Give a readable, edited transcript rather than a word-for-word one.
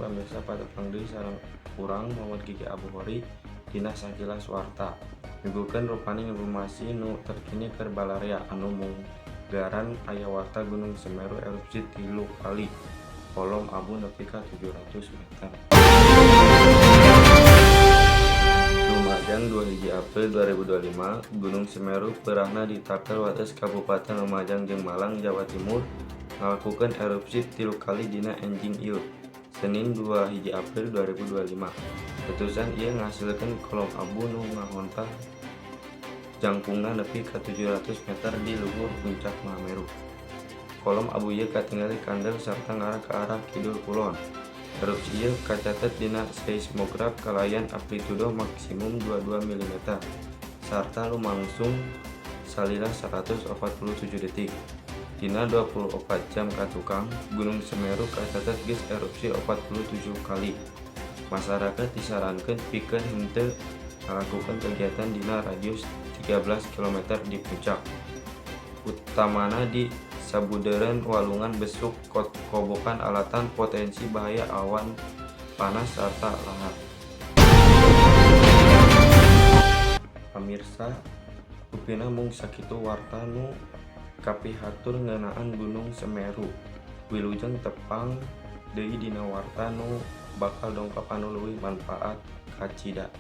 Pamirsa, patepang deui sareng urang Muhammad Kiki Abuhori dina Sakilas Warta. Nyuguhkeun rupaning informasi nu terkini keur balarea anu munggaran aya warta Gunung Semeru erupsi 3 kali, kolom abu nepi ka 700 meter. Lumajang 21 April 2025, Gunung Semeru peurahna ditaker wates Kabupaten Lumajang jeung Malang, Jawa Timur, ngalakukeun erupsi 3 kali dina enjing ieu, Senin 21 April 2025. Letusan ieu ngahasilkeun kolom abu nu ngahontah jangkungna nepi ka 700 meter di luhur puncak Mahameru. Kolom abu ieu katingali kandel sarta ngarah ka arah kidul kulon. Erupsi ieu kacatet dina seismograf kalayan amplitudo maksimum 22 mm sarta lumangsung salila 147 detik. Dina 24 jam katukang, Gunung Semeru kacatet geus erupsi 47 kali. Masyarakat disarankeun pikeun henteu ngalakukeun kegiatan dina radius 13 km di puncak, utamana di sabudeureun Walungan Besuk, Kobokan alatan potensi bahaya awan panas sarta lahar. Pamirsa, rupina mung sakitu warta nu kapihatur ngeunaan Gunung Semeru. Wilujeng tepang deui dina warta nu bakal dongkap anu leuwih manfaat. Kacida.